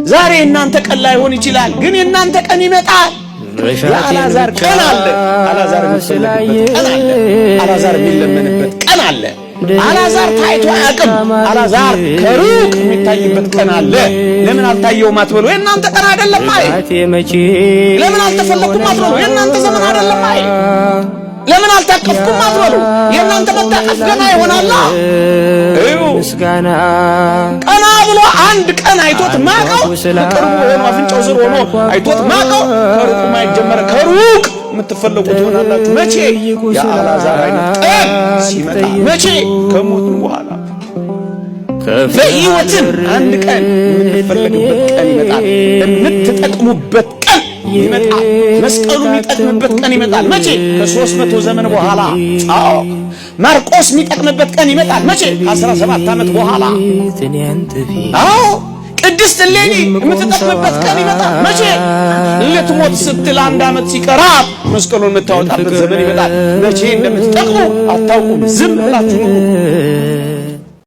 ዛሬ የእናንተ ቀን ላይሆን ይችላል፣ ግን የእናንተ ቀን ይመጣል። የአልዓዛር ቀን አለ። አልዓዛር የሚፈለግበት ቀን አለ። አልዓዛር የሚለመንበት ቀን አለ። አልዓዛር ታይቶ አያውቅም። አልዓዛር ከሩቅ የሚታይበት ቀን አለ። ለምን አልታየውም አትበሉ። የእናንተ ቀን አይደለም። አይ ለምን አልተፈለኩም አትበሉ። የእናንተ ዘመን አይደለም። አይ ለምን አልታቀፍኩም አትበሉ። የእናንተ መታቀፍ ገና ይሆናላ። እዩ፣ ቀና ብሎ አንድ ቀን አይቶት ማቀው ከቅርቡ ሆኖ አፍንጫው ስር ሆኖ አይቶት ማቀው ከሩቅ ማየት ጀመረ። ከሩቅ የምትፈለጉ ትሆናላችሁ። መቼ? የአልዓዛር አይነት ቀን ሲመጣ። መቼ? ከሞትን በኋላ። በሕይወትም አንድ ቀን የምንፈለግበት ቀን ይመጣል። የምትጠቅሙበት ቀን ይመጣል። መስቀሉ የሚጠቅምበት ቀን ይመጣል። መቼ? ከ300 ዘመን በኋላ። አዎ፣ ማርቆስ የሚጠቅምበት ቀን ይመጣል። መቼ? ከ17 ዓመት በኋላ። አዎ፣ ቅድስት እሌኒ የምትጠቅምበት ቀን ይመጣል። መቼ? ልትሞት ስትል አንድ ዓመት ሲቀራት መስቀሉን የምታወጣበት ዘመን ይመጣል። መቼ እንደምትጠቅሙ አታውቁም። ዝም ብላችሁ ኑሩ።